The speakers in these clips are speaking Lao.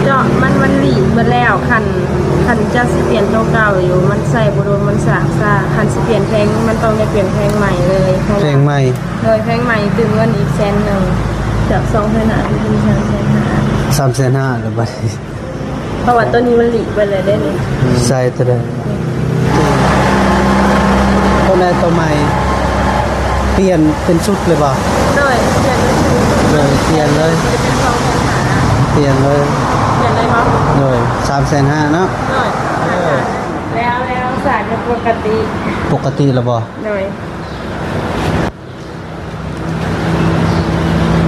ເນາະ ມັນ ມັນຫຼີກເບິດແລ້ວ. ຄັນ ຄັນຈະຊິປ່ຽນໂຕເກົ່າຢູ່ ມັນໃຊ້ບໍ່ດົນ ມັນສ້າງຊ້າ. ຄັນຊິປ່ຽນແຜງ ມັນຕ້ອງໄດ້ປ່ຽນແຜງໃໝ່ເລີຍ. ແຜງໃໝ່ ໂດຍ ແຜງໃໝ່ຕື່ມເງິນອີກແສນໜຶ່ງ ຈາກສອງແສນຫ້າເປັນສາມແສນຫ້າ ສາມແສນຫ້າແລ້ວບັດນີ້. ເພາະວ່າໂຕນີ້ມັນຫຼີກໄປແລ້ວເດ້ນີ້. ໃສ່ໂຕໃດ? ໂຕໃດ ໂຕໃໝ່ ປ່ຽນເປັນຊຸດເລີຍບໍ່? ໂດຍ ປ່ຽນເປັນຊຸດ ໂດຍ ປ່ຽນເລີຍ ຈະເປັນສອງແສນຫ້າ ປ່ຽນເລີຍ ປ່ຽນເລີຍບໍ່? ໂດຍ ສາມແສນຫ້າເນາະ. ໂດຍ ແລ້ວ ແລ້ວສາຍເປັນປົກກະຕິ ປົກກະຕິແລ້ວບໍ່? ໂດຍ.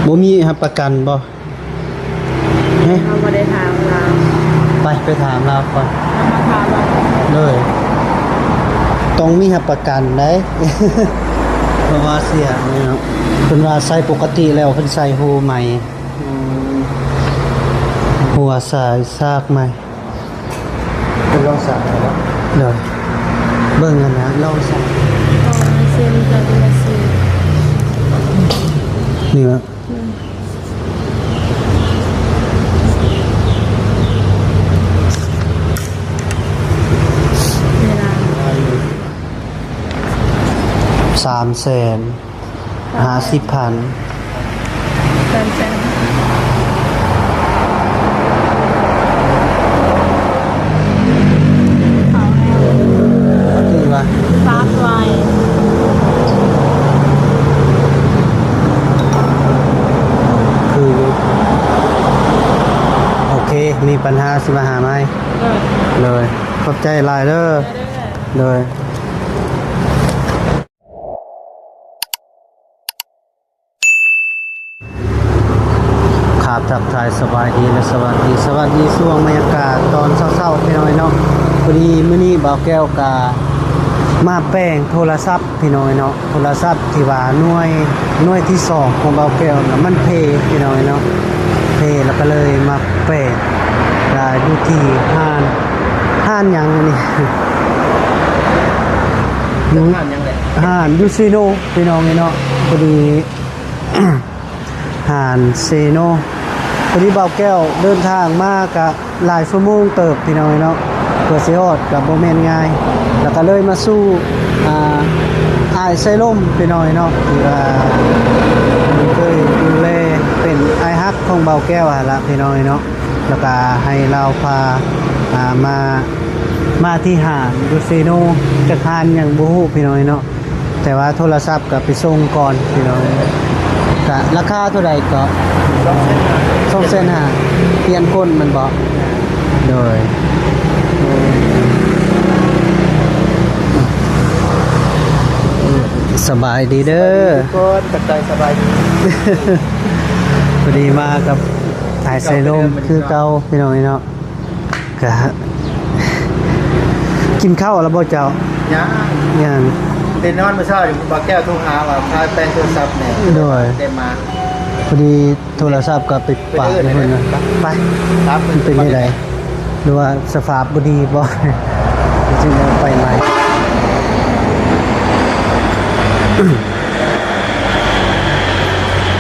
ບໍ່ມີຮັບປະກັນບໍ່? ເຮົາບໍ່ໄດ້ຖາມລາວ. ໄປ ໄປຖາມລາວກ່ອນ. ເຮົາມາຖາມລາວ. ໂດຍ ຕ້ອງມີຮັບປະກັນໄດ໋ ເພາະວ່າເສຍນີ້ເນາະ. ເພິ່ນວ່າໃສ່ປົກກະຕິແລ້ວ ເພິ່ນໃສ່ໂຮໃໝ່. ອືມ ຫົວສາຍສາກໃໝ່. ເປັນລອງສາກເນາະ. ໂດຍ ເບິ່ງຫັ້ນນະ ລອງສາກ. ອໍ ເຊັນກັບເວລາຊື້ ນີ້ລະ. ອືມ ເວລາ ສາມແສນ ຫ້າສິບພັນ ສາມແສນ ເຂົາແລ້ວ ຄືວ່າ ສາມຮ້ອຍ ຄືຢູ່. ໂອເຄ ມີປັນຫາຊິມາຫາໃໝ່. ໂດຍ ໂດຍ ຂອບໃຈຫຼາຍເດີ. ໂດຍ ໂດຍ. ຄາບທັກທາຍສະບາຍດີ ແລະ ສະຫວັດດີ ສະຫວັດດີຊ່ວງບັນຍາກາດຕອນເຊົ້າໆ ພີ່ນ້ອງເນາະ. ພໍດີມື້ນີ້ບ່າວແກ້ວກະມາແປງໂທລະສັບ ພີ່ນ້ອງເນາະ. ໂທລະສັບທີ່ວ່າໜ່ວຍ ໜ່ວຍທີສອງຂອງບ່າວແກ້ວນະ ມັນເພ ພີ່ນ້ອງເນາະ ເພ ແລ້ວກະເລີຍມາແປງ ກະຢູ່ທີ່ຮ້ານ ຮ້ານຫຍັງອັນນີ້? ຢູ່ ຮ້ານຫຍັງແຫຼະ? ຮ້ານຢູຊີໂນ ພີ່ນ້ອງເນາະ. ພໍດີ ຮ້ານເຊໂນ ພໍດີບ່າວແກ້ວເດີນທາງມາກະຫຼາຍຊົ່ວໂມງເຕີບ ພີ່ນ້ອງເນາະ ເພື່ອຊິຮອດກະບໍ່ແມ່ນງ່າຍ. ແລ້ວກະເລີຍມາສູ່ ອາ ອ້າຍໄຊລົມ ພີ່ນ້ອງເນາະ ທີ່ວ່າເຄີຍດູແລ ເປັນອ້າຍຮັກຂອງບ່າວແກ້ວຫັ້ນລະ ພີ່ນ້ອງເນາະ. ແລ້ວກະໃຫ້ລາວພາ ອາ ມາ ມາທີ່ຮ້ານຢູຊີໂນ ຈັກຮ້ານຫຍັງບໍ່ຮູ້ ພີ່ນ້ອງເນາະ. ແຕ່ວ່າໂທລະສັບກໍໄປສົ່ງກ່ອນພີ່ນ້ອງ. ກະລາຄາເທົ່າໃດເກາະ? ສອງແສນຫ້າ ສອງແສນຫ້າ ປ່ຽນກົ້ນແມ່ນບໍ່? ໂດຍ ສະບາຍດີເດີ ທຸກຄົນ ຂອບໃຈ ສະບາຍດີ. ພໍດີມາກັບອ້າຍໄຊລົມຄືເກົ່າ ພີ່ນ້ອງເນາະ. ກະ ກິນເຂົ້າແລ້ວບໍ່ເຈົ້າ? ຍັງ ຍັງ ຕື່ນນອນມື້ເຊົ້ານີ້ ບ່າວແກ້ວໂທຫາວ່າພາແປງໂທລະສັບແດ່. ໂດຍ ໄດ້ມາ ພໍດີໂທລະສັບກໍໄປປະຢູ່ພຸ້ນນະ. ໄປ ໄປ ມັນເປັນຈັ່ງໃດ ຫຼືວ່າສະພາບບໍ່ດີບໍ່ ຈຶ່ງໄດ້ໄປໃໝ່?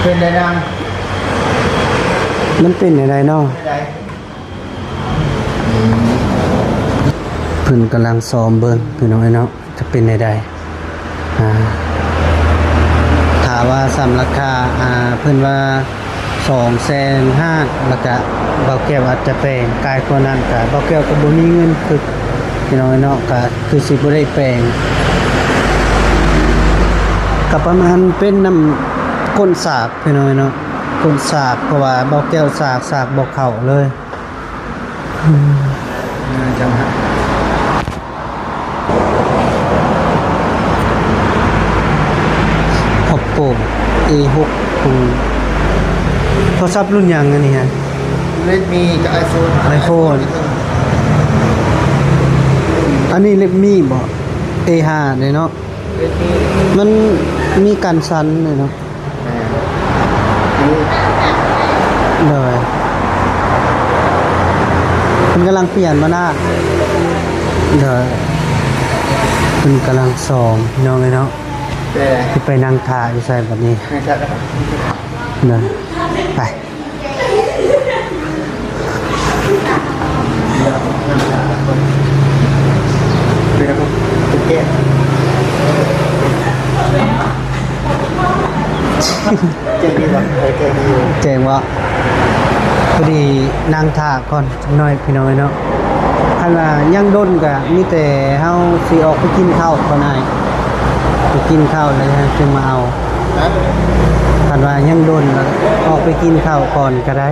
ເປັນໃດນາງ? ມັນເປັນຈັ່ງໃດເນາະ? ເພິ່ນກຳລັງຊອມເບິ່ງພີ່ນ້ອງເນາະ ຈະເປັນແນວໃດ. ອາ ຖ້າວ່າສ່ຳລາຄາ ອາ ເພິ່ນວ່າສອງແສນຫ້າ ແລ້ວກະບ່າວແກ້ວອາດຈະແປງ ກາຍກວ່ານັ້ນກະບ່າວແກ້ວກໍບໍ່ມີເງິນຄືພີ່ນ້ອງເນາະ ກະຄືຊິບໍ່ໄດ້ແປງ. ກະປະມານເປັນນຳກົ້ນສາກພີ່ນ້ອງເນາະ ກົ້ນສາກ ເພາະວ່າບ່າວແກ້ວສາກ ສາກບໍ່ເຂົ້າເລີຍ. ອືມ ໂອບໂປ ເອຫົກ ໂທລະສັບລຸ້ນຫຍັງອັນນີ້ຮະ? ເຣດມີ ກັບໄອໂຟນ ໄອໂຟນ. ອັນນີ້ເຣດມີບໍ່? ເອຫ້າເດ້ເນາະ ເຣດມີ ມັນມີກັນສັ່ນເດ້ເນາະ. ໂດຍ ເພິ່ນກຳລັງປ່ຽນມານະ. ໂດຍ ເພິ່ນກຳລັງຊອມພີ່ນ້ອງເອີຍເນາະ. ຊິໄປນັ່ງຖ້າຢູ່ໃສບັດນີ້? ໂດຍ ໄປ. ນັ່ງຖ້າກ່ອນຈັກໜ້ອຍພີ່ນ້ອງເອີຍເນາະ. ຄັນວ່າຍັງດົນກະມີແຕ່ເຮົາຊິອອກໄປກິນເຂົ້າກ່ອນອ້າຍ, ໄປກິນເຂົ້າແລ້ວຈັ່ງມາເອົາ. ຮະ? ຄັນວ່າຍັງດົນລະອອກໄປກິນເຂົ້າກ່ອນກະໄດ້.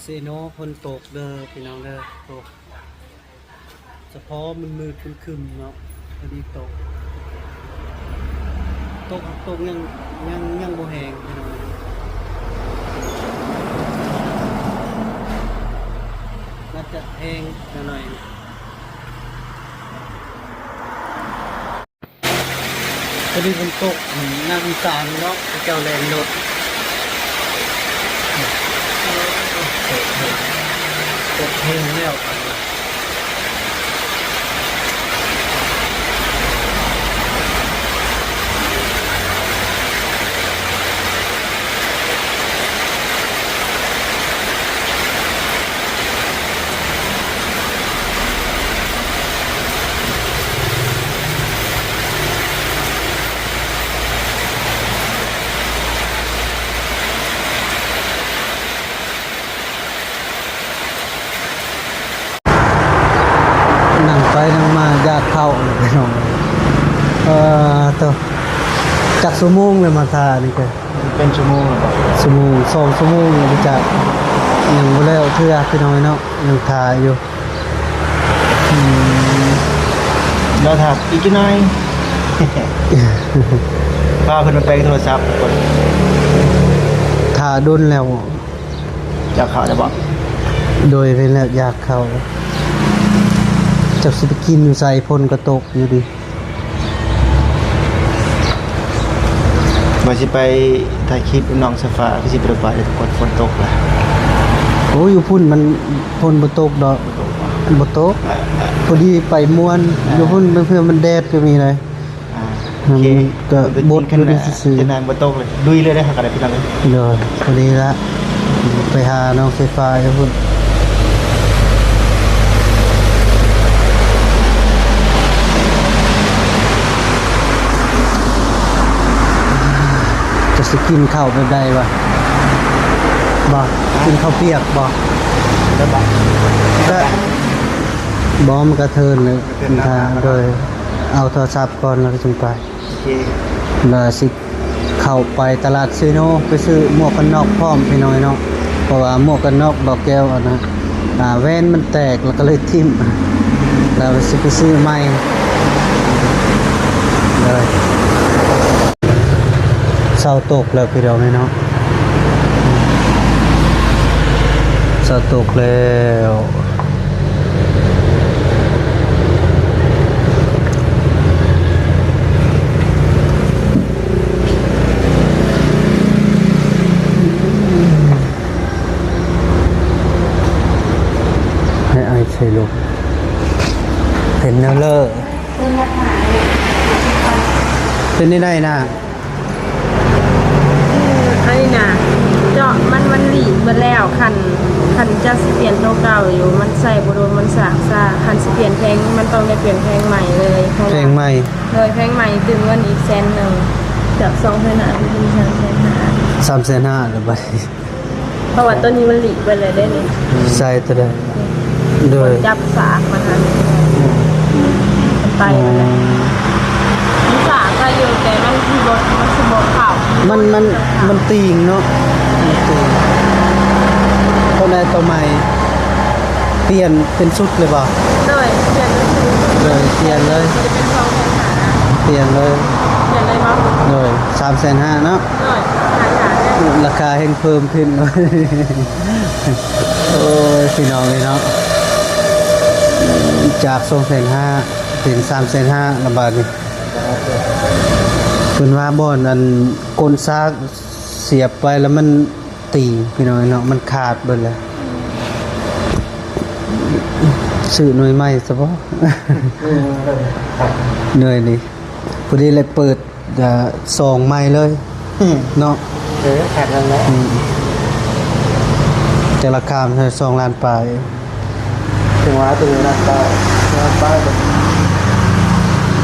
ເຊໂນ ຝົນຕົກເດີພີ່ນ້ອງເດີ ຕົກ. ສະເພາະມືດໆ ຄຶມໆ ເນາະ ພໍດີຕົກ ຕົກ ຕົກຍັງ ຍັງ ຍັງບໍ່ແຮງພີ່ນ້ອງ ໜ້າຈະແຮງໜ້ອຍໆ. ພໍດີຝົນຕົກ ໜ້າສົງສານເນາະ ເຂົາເຈົ້າແລ່ນລົດ ຕົກແຮງ ຕົກແຮງແລ້ວ. ນັ່ງໄປນັ່ງມາຢາກເຂົ້າພີ່ນ້ອງ. ເອີ ໂຕ ຈັກຊົ່ວໂມງແລ້ວມາຖ້ານີ້ກະ ເປັນຊົ່ວໂມງແລ້ວບໍ່? ຊົ່ວໂມງ ສອງຊົ່ວໂມງແລ້ວຈັກ ຍັງບໍ່ແລ້ວເທື່ອພີ່ນ້ອງເນາະ ຍັງຖ້າຢູ່. ອືມ ລໍຖ້າອີກຈັກໜ້ອຍ ພາເພິ່ນມາແປງໂທລະສັບກ່ອນ ຖ້າດົນແລ້ວ. ຢາກເຂົ້າແລ້ວບໍ່? ໂດຍ ເຫັນແລ້ວຢາກເຂົ້າ. ຈັກຊິໄປກິນຢູ່ໃສ ຝົນກໍຕົກຢູ່ດີ. ວ່າຊິໄປຖ່າຍຄລິບນ້ອງສາຟ້າ ຄືຊິບໍ່ໄດ້ໄປເລີຍທຸກຄົນ ຝົນຕົກລະ. ໂອ້ ຢູ່ພຸ້ນມັນຝົນບໍ່ຕົກດອກ ບໍ່ຕົກ ບໍ່ຕົກ. ພໍດີໄປມ່ວນ ອ່າ ຢູ່ພຸ້ນບາງເທື່ອມັນແດດກໍມີເລີຍ. ອ່າ ໂອເຄ ກໍບົດຢູ່ນີ້ຊື່ໆ ຈະນານບໍ່ຕົກເລີຍ ລຸຍເລີຍເດ້ ເຮົາກໍໄດ້ພີ່ນ້ອງເອີຍ. ໂດຍ ພໍດີລະ ໄປຫານ້ອງໄຟຟ້າຢູ່ພຸ້ນ. ຈະຊິກິນເຂົ້າແບບໃດວະ? ບໍ່ ກິນເຂົ້າປຽກບໍ່? ໄດ້ບໍ່? ກໍບໍ່ ມັນກະເທີນເລີຍ. ໂດຍ ເອົາໂທລະສັບກ່ອນແລ້ວກໍຈຶ່ງໄປ. ໂອເຄ ລະຊິເຂົ້າໄປຕະຫຼາດເຊໂນ ໄປຊື້ໝວກກັນນັອກພ້ອມພີ່ນ້ອງເນາະ ເພາະວ່າໝວກກັນນັອກບ່າວແກ້ວອັນນະ ອ່າ ແວ່ນມັນແຕກ ລະກໍເລີຍຖິ້ມ ລະຊິໄປຊື້ໃໝ່ເລີຍ. ເຊົ້າຕົກແລ້ວພີ່ນ້ອງເນາະ ເຊົ້າຕົກແລ້ວ. ໃຫ້ອ້າຍໃສ່ລົງ ເປັນແນວເລີ ເປັນໄດ້ນະ. ອັນນີ້ນະ ເຈາະມັນ ມັນຫຼີກເບິດແລ້ວ. ຄັນ ຄັນຈະຊິປ່ຽນໂຕເກົ່າຢູ່ ມັນໃຊ້ບໍ່ດົນ ມັນສ້າງຊ້າ. ຄັນຊິປ່ຽນແຜງ ມັນຕ້ອງໄດ້ປ່ຽນແຜງໃໝ່ເລີຍ ເພາະວ່າ ແຜງໃໝ່ ໂດຍ ແຜງໃໝ່ຕື່ມເງິນອີກແສນໜຶ່ງ ຈາກສອງແສນຫ້າເປັນສາມແສນຫ້າ ສາມແສນຫ້າແລ້ວບັດນີ້. ເພາະວ່າໂຕນີ້ມັນຫຼີກໄປເລີຍເດ້ນີ້ ໃສ່ໂຕໃດ ໂດຍ ຈັບສາກມັນຫັ້ນ ມັນໄປ ອືມ ມັນສາກໄດ້ຢູ່ ແຕ່ມັນຊິບໍ່ ມັນຊິບໍ່ເຂົ້າ ມັນ ມັນ ມັນຕີງເນາະ ມັນຕີງ. ໂຕໃດໂຕໃໝ່ ປ່ຽນເປັນຊຸດເລີຍບໍ່? ໂດຍ ປ່ຽນເປັນຊຸດ ໂດຍ ປ່ຽນເລີຍ ຊິເປັນສອງແສນຫ້າ ປ່ຽນເລີຍ ປ່ຽນເລີຍບໍ່? ໂດຍ ສາມແສນຫ້າເນາະ. ໂດຍ ລາຄາແຮງເພີ່ມຂຶ້ນ. ໂອ້ຍ ພີ່ນ້ອງເອີຍເນາະ ຈາກສອງແສນຫ້າເປັນສາມແສນຫ້າລະບາດນີ້. ເພິ່ນວ່າບ່ອນອັນກົ້ນສາກສຽບໄປລະມັນຕີງ ພີ່ນ້ອງເນາະ ມັນຂາດເບິດແລ້ວ. ຊື້ໜ່ວຍໃໝ່ຊະບໍ? ອືມ ໜ່ວຍນີ້ ພໍດີເລີຍເປີດ ອ່າ ຊອງໃໝ່ເລີຍ ອືມ ເນາະ. ເອີ ຂາດນັ້ນແຫຼະ ອືມ ແຕ່ລາຄາມັນສອງລ້ານປາຍ ເຖິງວ່າໂຕນີ້ລ້ານປາຍ ລ້ານປາຍ.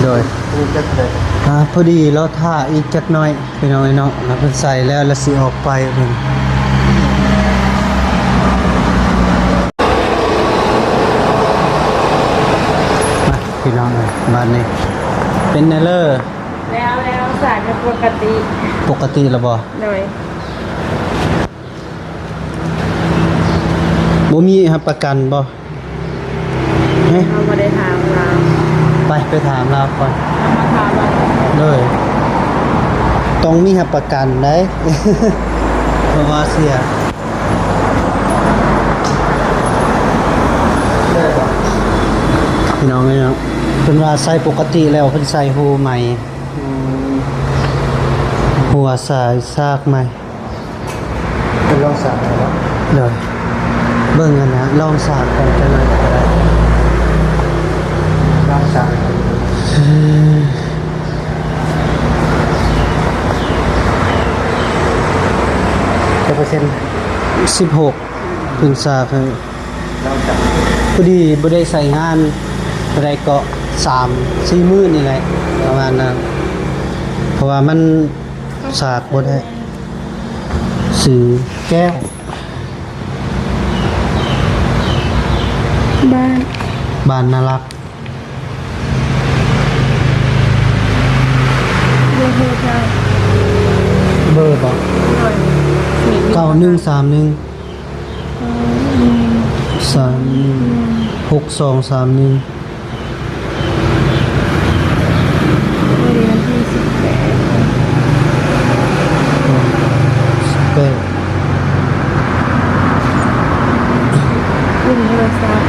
ໂດຍ ໂຕນີ້ຈັກເທົ່າໃດ? ອ່າ ພໍດີລໍຖ້າອີກຈັກໜ້ອຍ ພີ່ນ້ອງເອີຍເນາະ ລະເພິ່ນໃສ່ແລ້ວລະຊິອອກໄປເພິ່ນ. ນີ້ ເປັນແນວເລີ ແລ້ວ ແລ້ວສາຍເປັນປົກກະຕິ ປົກກະຕິແລ້ວບໍ່? ໂດຍ ບໍ່ມີຮັບປະກັນບໍ່? ເຮົາບໍ່ໄດ້ຖາມລາວ ໄປ ໄປຖາມລາວກ່ອນ ເຮົາມາຖາມລາວ ໂດຍ ຕ້ອງມີຮັບປະກັນໄດ໋ ເພາະວ່າເສຍ ພີ່ນ້ອງເອີຍເນາະ ເພິ່ນວ່າໃສ່ປົກກະຕິແລ້ວ ເພິ່ນໃສ່ຮູໃໝ່ ອືມ ຮົ່ວສາຍສາກໃໝ່ ເພິ່ນລອງສາກໃໝ່ເນາະ ໂດຍ ເບິ່ງຫັ້ນນະ ລອງສາກກ່ອນຈັກໜ້ອຍກໍໄດ້ ລອງສາກໃຫ້ເພິ່ນ ຈັກເປີເຊັນ? ສິບຫົກ ເພິ່ນສາກໃຫ້ ພໍດີບໍ່ໄດ້ໃຊ້ງານເທົ່າໃດເກາະ ສາມສີ່ມື້ນີ້ແຫຼະ ປະມານນັ້ນ ເພາະວ່າມັນສາກບໍ່ໄດ້ ຊື່ແກ້ວ ບ້ານ ບ້ານນາລັກ ເບີໂທເຈົ້າ ເບີບໍ? ໂດຍ ເກົ້າໜຶ່ງສາມໜຶ່ງ ສາມໜຶ່ງ ຫົກສອງສາມໜຶ່ງ ມື້ນີ້ວັນທີສິບແປດ ສິບແປດ ລຸ້ນໂທລະສັບ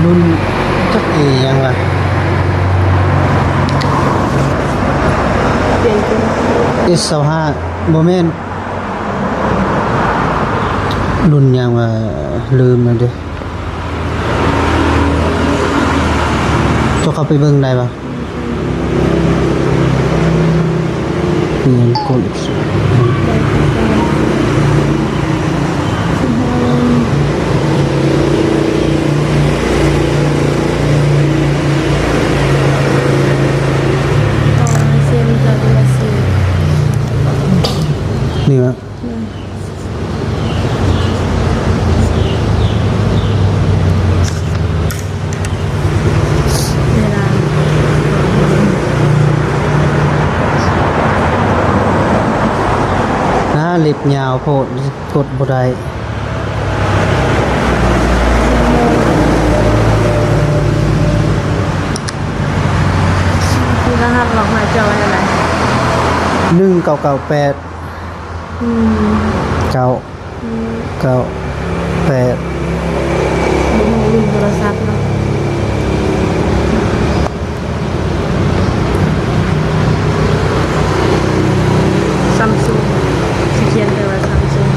ລຸ້ນຈັກອີ່ຫຍັງລະ ເປັນ ເອັສຊາວຫ້າ ບໍ່ແມ່ນ ລຸ້ນຫຍັງວະ ລືມແລ້ວເດ້ ເຈົ້າເຂົ້າໄປເບິ່ງໄດ້ບໍ່? ເງິນກົດ ນີ້ວະ? ອາ ເລັບຍາວໂພດ ກົດບໍ່ໄດ້ ມີລະຫັດລັອກໜ້າຈໍໄວ້ຫັ້ນນະ ໜຶ່ງເກົ້າເກົ້າແປດ ອືມ ເກົ້າ ອືມ ເກົ້າແປດ ບໍ່ຮູ້ລຸ້ນໂທລະສັບເນາະ ຊຳຊຸງ ຊິຂຽນແຕ່ວ່າຊຳຊຸງ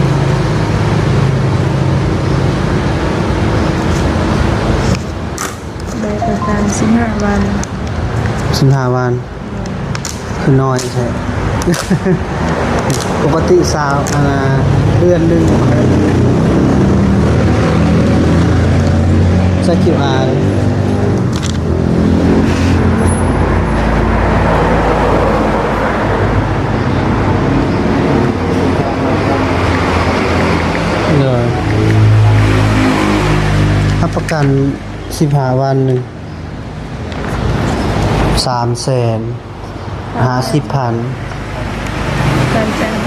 ໄດ້ປະມານສິບຫ້າວັນ ສິບຫ້າວັນ ຄືນ້ອຍແທ້ ປົກກະຕິຊາວ ອັນນ່າ ເດືອນໜຶ່ງ ໃຊ້ຄິວອາ ໂດຍ ຮັບປະກັນສິບຫ້າວັນ ສາມແສນຫ້າສິບພັນ ການຈ່າຍ ນີ້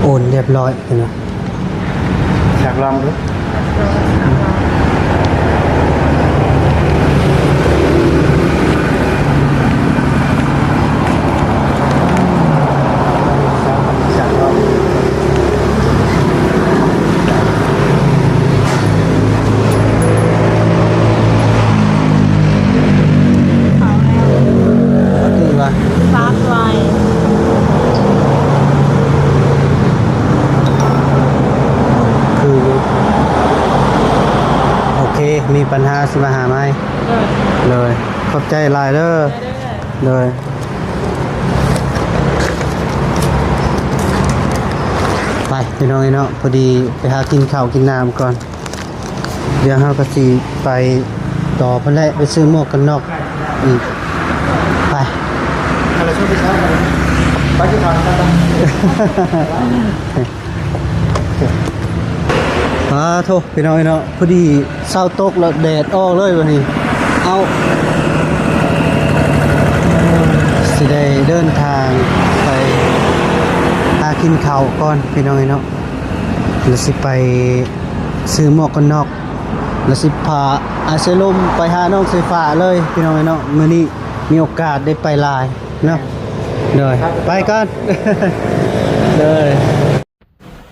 ໂອນຮຽບຮ້ອຍ ເຫັນບໍ່? ຢາກລອງດູ. ເອົາແລ້ວ ເອົາຕື່ມວ່າ ສາມຮ້ອຍ ຄືຢູ່ ໂອເຄ ມີປັນຫາຊິມາຫາໃໝ່. ໂດຍ ໂດຍ ຂອບໃຈຫຼາຍເດີ. ໂດຍ ໂດຍ. ໄປພີ່ນ້ອງເອີຍເນາະ, ພໍດີໄປຫາກິນເຂົ້າກິນນ້ຳກ່ອນ, ດຽວເຮົາກໍຊິໄປຕໍ່ພຸ້ນແຫຼະ, ໄປຊື້ໝວກກັນນັອກອີກ. ໄປ ໄປ ໄປ ໄປ ອາໂທ ພີ່ນ້ອງເອີຍເນາະ, ພໍດີເຊົ້າຕົກແລ້ວແດດອອກເລີຍບັດນີ້. ເອົາ ຊິໄດ້ເດີນທາງໄປຫາກິນເຂົ້າກ່ອນພີ່ນ້ອງເອີຍເນາະ, ແລ້ວຊິໄປຊື້ໝວກກັນນັອກ, ແລ້ວຊິພາອ້າຍສາຍລົມໄປຫານ້ອງສາຍຟ້າເລີຍພີ່ນ້ອງເອີຍເນາະ. ມື້ນີ້ມີໂອກາດໄດ້ໄປຫຼາຍເນາະ. ໂດຍ ໄປກ່ອນ ໂດຍ.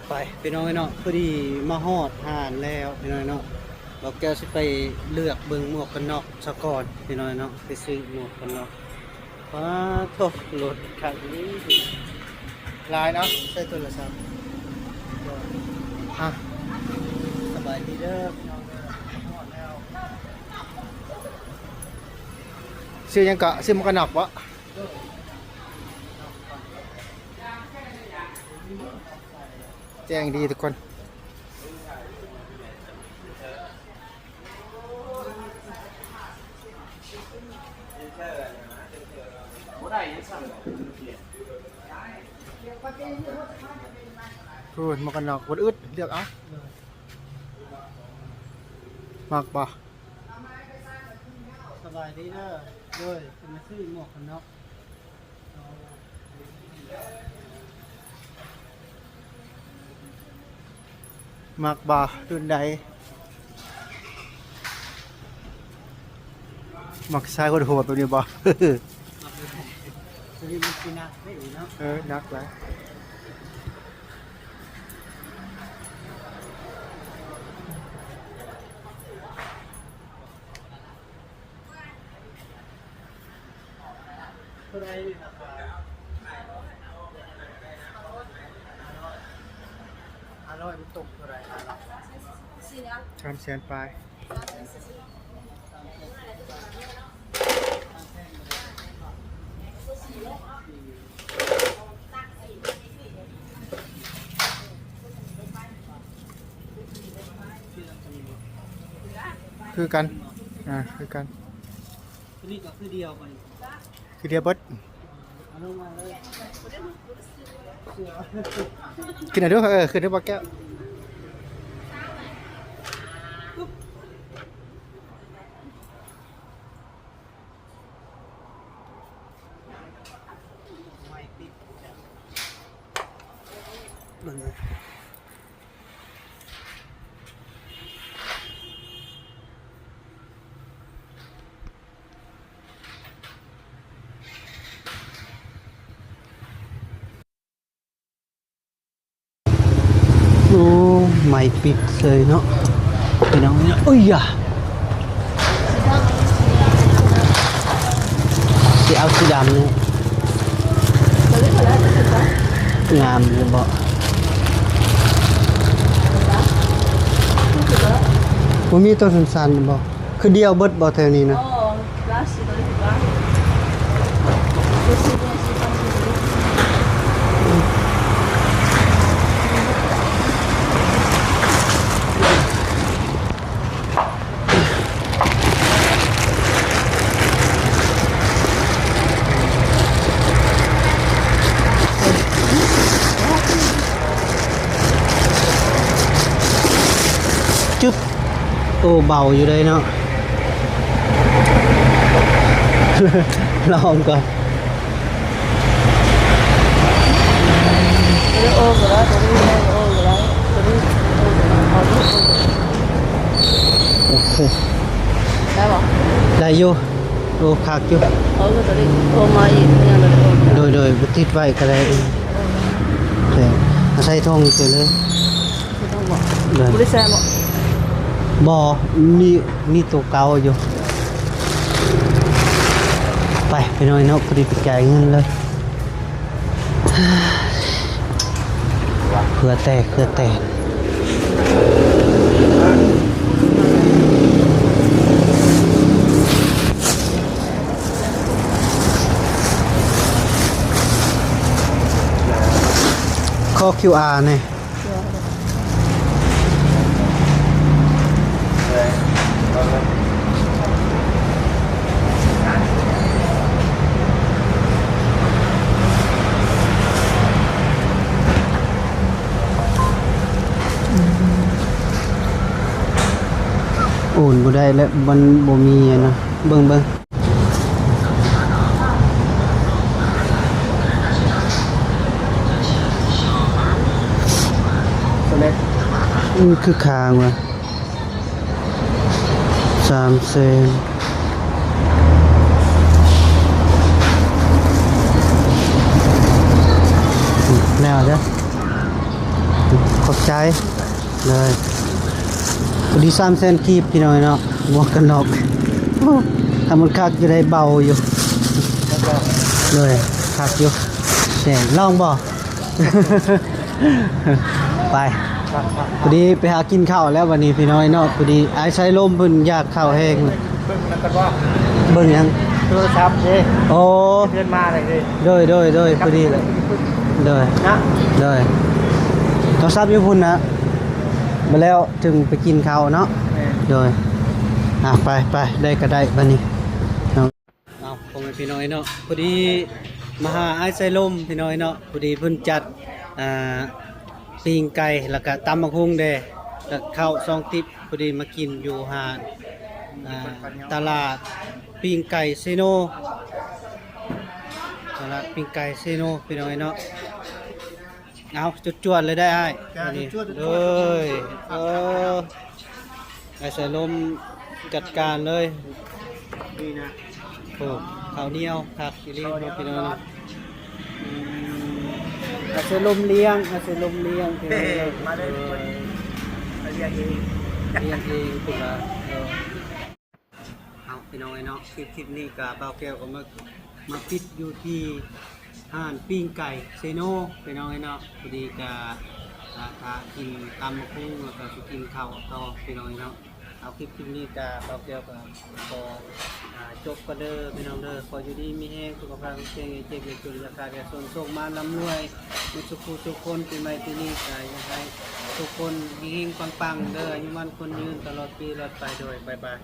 ໄປພີ່ນ້ອງເອີຍເນາະ, ພໍດີມາຮອດຮ້ານແລ້ວພີ່ນ້ອງເນາະ, ບ່າວແກ້ວຊິໄປເລືອກເບິ່ງໝວກກັນນັອກສາກ່ອນພີ່ນ້ອງເນາະ, ໄປຊື້ໝວກກັນນັອກ. ປາໂທ ລົດຄັນນີ້ຫຼາຍເນາະ, ໃສ່ໂທລະສັບ. ອ່ະ ສະບາຍດີເດີພີ່ນ້ອງເດີ, ຮອດແລ້ວ. ຊື້ຫຍັງເກາະ? ຊື້ໝວກກັນນັອກບໍ່? ແຈ້ງດີທຸກຄົນ. ພຸ້ນ ໝວກກັນນັອກ ບໍ່ໄດ້ອຶດ ເລືອກເອົາ. ມັກບໍ່? ສະບາຍດີເດີ. ໂດຍ ມາຊື້ໝວກກັນນັອກ. ມັກບໍ່? ລຸ້ນໃດ? ມັກຊາຍໂຫດໆແບບນີ້ບໍ່? ໂຕນີ້ມັນຊິໜັກເດ້ເນາະ. ເອີ ໜັກຫຼາຍ. ເທົ່າໃດນີ້ລາຄາ? ຫ້າຮ້ອຍ ມັນຕົກເທົ່າໃດ? ຫ້າຮ້ອຍ ສາມແສນປາຍ. ຄືກັນ ອ່າ ຄືກັນ. ໂຕນີ້ກໍຄືດຽວກັນ ຄືດຽວເບິດ. ເອົາລົງມາເລີຍ. ຂຶ້ນເອົາດູ ເອີ ຂຶ້ນເອົາດູ ບໍ່ແກ້ວ. ເບິ່ງເລີຍ. ໂອ້ ໄມ້ປິດເຊີຍເນາະ ພີ່ນ້ອງເນາະ. ອຸ້ຍຢາ ຊິເອົາສີດຳນີ້ ງາມຢູ່ບໍ່? ບໍ່ມີໂຕສັ້ນໆບໍ່? ຄືດຽວເບິດບໍ່ແຖວນີ້ນະ? ອໍ ລາວຊິບໍ່ໄດ້ວ່າ ຈຶບ. ໂອ້ ເບົາຢູ່ເດ້ເນາະ ລອງກ່ອນ. ໂອເຄ ໄດ້ບໍ່? ໄດ້ຢູ່. ໂອ້ ຄັກຢູ່. ໂດຍ ໂດຍ ຕິດໄວ້ກໍໄດ້. ອາໄສຖົງໄປເລີຍ. ບໍ່ໄດ້ໃສ່ບໍ່? ບໍ່ ມີ ມີໂຕເກົ່າຢູ່. ໄປ ພີ່ນ້ອງເນາະ, ພໍດີໄປຈ່າຍເງິນເລີຍ. ເຫື່ອແຕກ ເຫື່ອແຕກ. ຂໍຄິວອາແດ່. ໂອນບໍ່ໄດ້ແລ້ວ ມັນບໍ່ມີອັນນະ ເບິ່ງ ເບິ່ງ ສະເລັດ ອືມ ຄືຄ້າງວ່າ ສາມແສນ ແນວເດີ ຂອບໃຈເລີຍ ພໍດີສາມແສນກີບ ພີ່ນ້ອງເນາະ ໝວກກັນນັອກ ໂອ້ ຖ້າມັນຄັກຢູ່ໄດ໋ ເບົາຢູ່ ໂດຍ ຄັກຢູ່ ແຊນ ລອງບໍ່? ໄປ ພໍດີໄປຫາກິນເຂົ້າແລ້ວບັດນີ້ພີ່ນ້ອງເນາະ ພໍດີອ້າຍສາຍລົມເພິ່ນຢາກເຂົ້າແຮງ ເບິ່ງນັ້ນກ່ອນວ່າ ເບິ່ງຫຍັງ? ໂທລະສັບເດ້ ໂອ້ ເພິ່ນມາໄດ້ເດ້ ໂດຍ ໂດຍ ໂດຍ ພໍດີແຫຼະ ໂດຍ ນະ ໂດຍ ໂທລະສັບຢູ່ພຸ້ນນະ ມາແລ້ວຈຶ່ງໄປກິນເຂົ້າເນາະ ແມ່ນ ໂດຍ ອ່າ ໄປ ໄປ ໄດ້ກໍໄດ້ບັດນີ້ເນາະ. ເອົາ ພໍ່ແມ່ພີ່ນ້ອງເນາະ ພໍດີມາຫາອ້າຍສາຍລົມພີ່ນ້ອງເນາະ ພໍດີເພິ່ນຈັດ ອ່າ ປີ້ງໄກ່ ແລ້ວກະຕຳບັກຫຸ່ງແດ່ ແລ້ວເຂົ້າສອງຕິບ ພໍດີມາກິນຢູ່ຮ້ານ ອ່າ ຕະຫຼາດປີ້ງໄກ່ເຊໂນ ຕະຫຼາດປີ້ງໄກ່ເຊໂນ ພີ່ນ້ອງເນາະ. ເອົາ ຈວດໆເລີຍໄດ໋ອ້າຍ ຈະ ອັນນີ້ ຈວດໆ ໂດຍ ເອີ ອ້າຍສາຍລົມຈັດການເລີຍ ນີ້ນະ ໂອ້ ເຂົ້າໜຽວຄັກອີ່ຫຼີເນາະ ພີ່ນ້ອງເນາະ ອືມ ອ້າຍສາຍລົມລ້ຽງ ອ້າຍສາຍລົມລ້ຽງ ເອີ ມາເລີຍ ເອີ ມາລ້ຽງເອງ ລ້ຽງເອງພຸ້ນລະ ເອີ. ເອົາ ພີ່ນ້ອງເອີຍເນາະ ຄລິບ ຄລິບນີ້ກະບ່າວແກ້ວກໍມາ ມາປິດຢູ່ທີ່ຮ້ານປີ້ງໄກ່ເຊໂນ ພີ່ນ້ອງເອີຍເນາະ ພໍດີກະ ອ່າ ຖ້າກິນຕຳບັກຫຸ່ງ ແລ້ວກໍຊິກິນເຂົ້າຕໍ່ ພີ່ນ້ອງເອີຍເນາະ ເອົາ ຄລິບ ຄລິບນີ້ກະບ່າວແກ້ວກໍຂໍ ອ່າ ຈົບກ່ອນເດີ ພີ່ນ້ອງເດີ ຂໍຢູ່ດີມີແຮງ ສຸຂະພາບແຂງແຮງ ເຈັບຢ່າຈົນ ຢ່າຂາດຢ່າຈົນ ໂຊກມານລ່ຳລວຍ ໝົດສູ່ຜູ້ສູ່ຄົນ ປີໃໝ່ປີນີ້ກະຢາກໃຫ້ທຸກຄົນເຮງໆ ປັງໆ ເດີ ອາຍຸໝັ້ນຂວັນຍືນ ຕະຫຼອດປີຕະຫຼອດໄປ ໂດຍ ບາຍບາຍ.